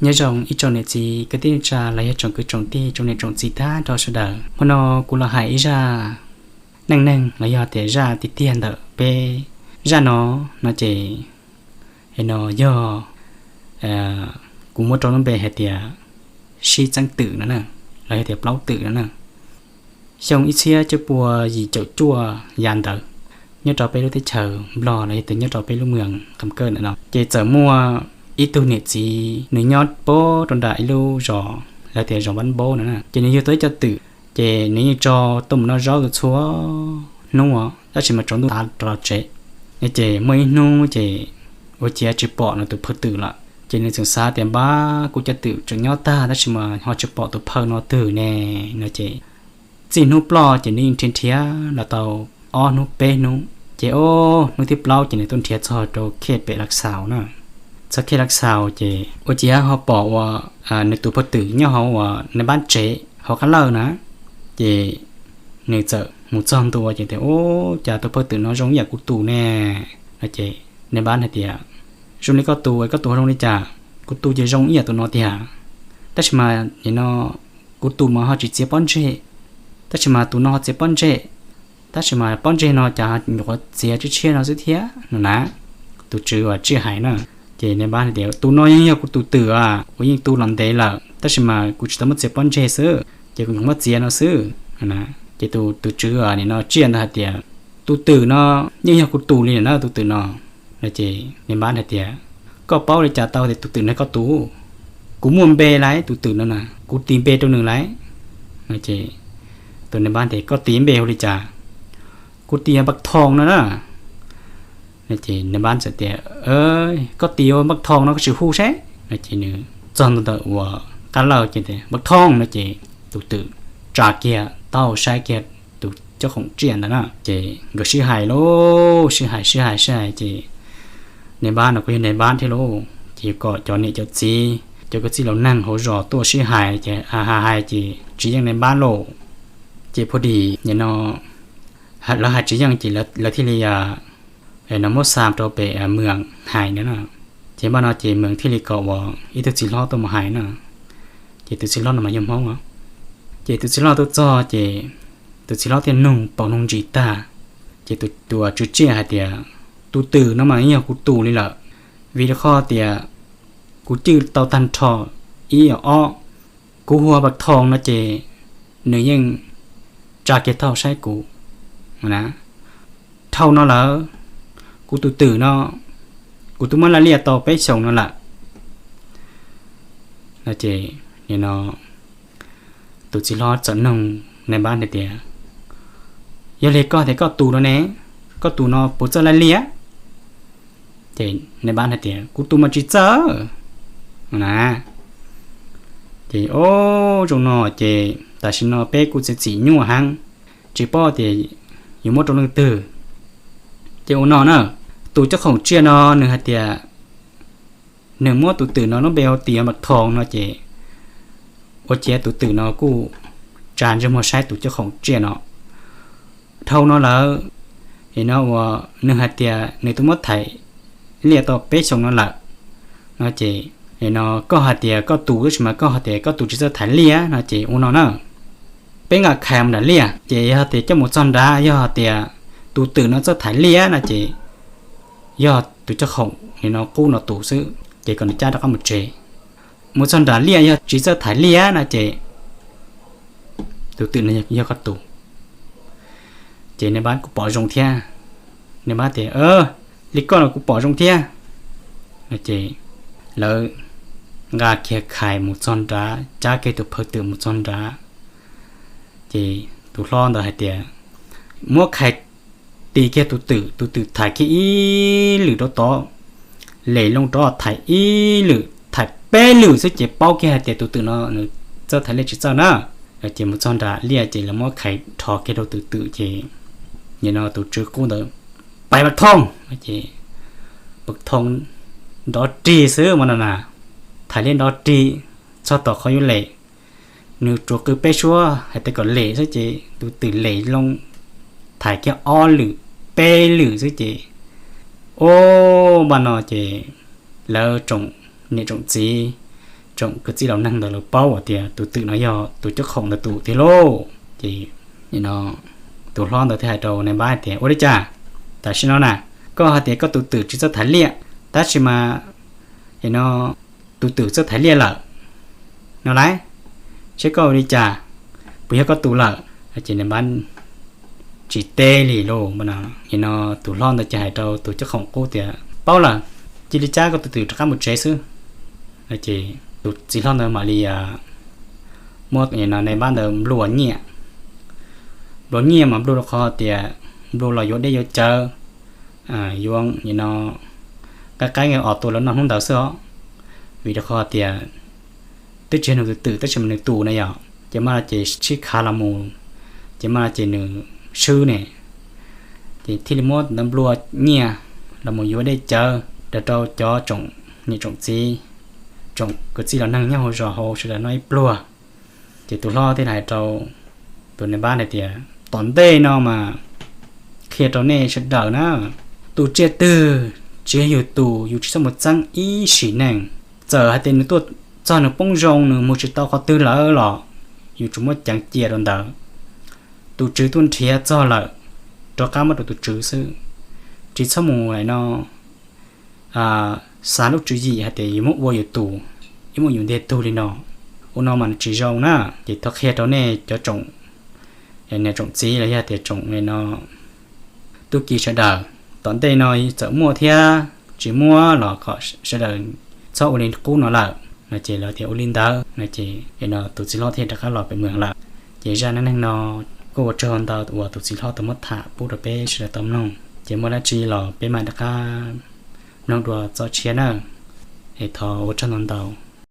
Nyob zoo ib tsoom niam txiv kwv tij neej tsa los yog tsoom kwv tsoom tij tsoom niam tsoom txiv tag nrho sawv daws. Hmo no kuv los hais ib zaj neej neeg los yog tias zaj tiag tiag ntawm peb. Zaj no, no ces, no yog, kuv muab rau lub npe hais tias sib txeeb twm no na, los yog tias plaub twm no na. Xyoo ib txhiab cuaj pua yim caum cuaj yav ntawd, nyob rau peb lub teb chaws Nplog los yog tias nyob rau peb lub moos Qam Kawj ntawm no ces txawm muaj ib tug niam txiv nws nyob pem rau nram ib lub zos los tias zos Npab Npaub no na, ces nws yug tau ib co twm, ces nws yeej tso tuaj mus noj zaub txhua hnub os, tab sis mas tsaus ntuj tav rov los tsev. Ces muaj ib hnub ces ua ciav tsis pom nws tus phaw twm lawm, ces nws txawm xav tias npab, kuv cov twm tseem nyob tag tab sis mas ho tsis pom tus phaw no twg ne, no ces txij hnub ploj ces nws yeej nrhiav nrhiav los tau ob hnub peb hnub, ces ob hnub thib plaub ces nws tuaj nrhiav txog rau khej pem Lav Xaus na. Txog khej Lav Xaus ces ua ciav ho pom uas nws tus phaw twm nyob hauv uas nws npab tsev hauv qab lawj na, ces nws txawm mus txog ntua ces tias, Ub, cas tus phaw twm no zoo ib yam kuv tus ne? No ces nws npab hais tias, Zoo li koj tus, koj tus ho zoo li cas? Kuv tus ces zoo ib yam tus no tiag, tab sis mas nim no kuv tus mas ho tsis txiav pob ntseg, tab sis mas tus no ho txiav pob ntseg, tab sis mas pob ntseg no cas nyuam qhuav txiav tshiab tshiab no xwb thiab no na. Tus tswv uas tsiaj hais na, ces nws npab hais tias, Tus no yeej yog kuv tus twm, kuv yeej tu los ntev lawm tab sis mas kuv tsis tau muab txiav pob ntseg xwb ces kuv nyuam muab txiav no xwb. Ces tus, tus tswv uas nim no tsiaj ntawd hais tias, Tus twm no yeej yog kuv tus li na, tus twm no. No ces nws npab hais tias, Koj paub li cas tau tias tus twm no koj tus? Kuv muaj npe lawm tus twm no na, kuv tis npe rau nws lawm. No ces tus nws npab tias, Koj tis npe hu li cas? Kuv tis yog Npaj Thoo no na. No ces nws npab txawm tias, Koj tis yog Npaj Thoo no koj sim hu seb. No ces nws txog ntua ntawm uas qab lawj ces tias, Npaj Thoo. No ces tus twm tsa kiag taub hau saib kiag tus cob khoom tsiaj ntawd na, ces nkawd sib hais lauj, sib hais sib hais sib hais ces nws npab no kuj yog nws npab thiab lauj, ces yus kom cov niam cov txiv cov kwv tij laus neeg hauv zos tuaj sib hais ces hais hais ces tsis yeej nws npab lauj. Ces phu dim nim no lawv hais tsis yeej ces lawv thiaj li no muab xa rau pem moos hais no na. Ces npaj no ces moos thiaj li kom uas ib tug txiv hlob tuaj mus hais na. Ces tus txiv hlob no mas yog Hmoob os. Ces tus txiv hlob tuaj txog ces tus txiv hlob thiaj nug paus nug ntsis tag, ces tus, tus tswv tsiaj hais tias, Tus twm no mas yog kuv tus li lawm, vim rau qhov tias kuv cwj tau tag nrho ib ob, kuv hu ua Npaj Thoo no ces nws yeej tsa kiag taub hau saib kuv na. Dhau no lawm, kuv tus twm no kuv twb muab laij liaj tau peb xyoos no lawm. No ces nim no tus txiv hlob txawm nug nws npab hais tias, Yog li koj tias koj tus no ne, koj tus no puas txawj laij liaj? Ces nws npab hais tias, Kuv tus mas tsis txawj na. Ces o, zoo no ces tam sim no peb kuj txiav txim nyuaj heev, tsis paub tias yuav muab rau leej twg. Ces ua no na, tus cob khoom tsiaj no nws hais tias nws muab tus twm no lub npe hu tias Npaj Thoo no ces ua ciav tus twm no kuj tsa ntsej muag saib tus cob khoom tsiaj no. Dhau no lawm, es no uas nws hais tias nws twb muab thaiv liaj tau peb xyoos no lawm. No ces, es no koj hais tias koj tus, tab sis mas koj hais tias koj tus tsis txawj thaiv liaj no ces ua no na, peb nqa khais mus nram liaj ces yog tias coj mus txog nrad yog hais tias tus twm no txawj thaiv liaj no ces yog tus cob khoom no qub no tus xwb ces kom nws cab rov qab mus tsev. Mus txog nram liaj yog tsis txawj thaiv liaj no ces tus twm no yog koj tus. Ces nws npab kuj pom zoo thiab, nws npab tias, Li koj los kuv pom zoo thiab. Ces lawv nqa kiag khais mus txog nrad, cab kiag tus phaw twm mus txog nrad. Ces tus hlob ntawd hais tias, Muab khais tis kiag tus twm, tus twm thaiv kiag ib lwm rau tod, lem loo rov thaiv ib lwm, thaiv peb lwm xwb ces paub kiag hais tias tus twm no nws txawj thaiv liaj tsis txawj na. Ces mus txog nram liaj ces lawv muab khais rho kiag rau tus twm ces nim no tus tswv qub ntawd, Pais Npaj Thoo! Ces Npaj Thoo nrov rig xwb mas no na, thaiv liaj nrov rig, txog tom qhov yuav lem, nws tsuas qw peb suab hais tias kom lem xwb ces tus twm lem loo, thaiv kiag ob lwm, peb lwm xwb ces, o, npaj no ces lawv tsoom niam tsoom txiv, tsoom kwv tij laus neeg ntawd lawv paub tias tus twm no yog tus cob khoom ntawd tus tiag lauj. Ces nim no tus hlob ntawd thiaj hais rau nais npab tias, Ua li cas tam sim no na, koj hais tias koj tus twm tsis txawj thaiv liaj, tab sis mas nim no tus twm txawj thaiv liaj lawm no lauj, seb koj ua li cas, puas yog koj tus lawm? Ces nais npab tsis teb li lauj. Nim no tus hlob ntawd ces hais rau tus cob khoom qub tias, Paub lawm, cia li cab koj tus twm rov qab mus tsev xwb. Ces tus txiv hlob ntawd mam li muab nais npab ntawd nplua nyiaj. Nplua nyiaj mas nplua rau qhov tias nplua los yuav dej yuav cawv, yuav nim no qaib qaib os tua lawv noj hnub ntawd xwb os. Vim rau qhov tias twb tsis yog nws tus twm tab sis mas nws tus na yom, ces maj no ces sib khav los mus, ces maj no ces nws swb ne, ces thiaj li muab ntawd nplua nyiaj los mus yuav dej cawv rau rau cov tsoom niam tsoom txiv, tsoom kwv tij los neeg nyob hauv zos hauv sawv daws noj ib pluag. Ces tus hlob thiaj hais rau tus nais npab hais tias, Tom ntej no mas qhia rau nej sawv daws na, tus tsiaj twg tsis yog yus tus yus tsis txhob mus txeeb ib sim neej. Txawm hais tias nws tuaj txog nws poob zoo nws mus tsis tau qhov twg lawm los yus tsuas muab ceev cia rau ntawd. Tus tswv tuaj nrhiav txog lawm, rov qab muab rau tus tswv xwb, tsis txhob mus no xav lub tswv yim hais tias yuav muab ua yus tus, yuav muab yus ntiag tug li no. Ua no mas tsis zoo na. Ces thov qhia rau nej cov tsoom niam tsoom txiv los yog tias tsoom no tub ki sawv daws, tom ntej no txawm muaj thiab tsis muaj los kom sawv daws txhob ua li qub no lawm no. Ces lawv tias ua li ntawd no ces tus txiv hlob thiaj rov qab los pem mees lawm. Ces zaj neej neeg no kuj ua tsaug ntau uas tus txiv hlob tau muab tham pub rau peb sawv daws tau mloog. Ces muaj dab tsi los peb mam rov qab mloog dua txoj tshiab nawb. Es thov ua tsaug ntau ntau.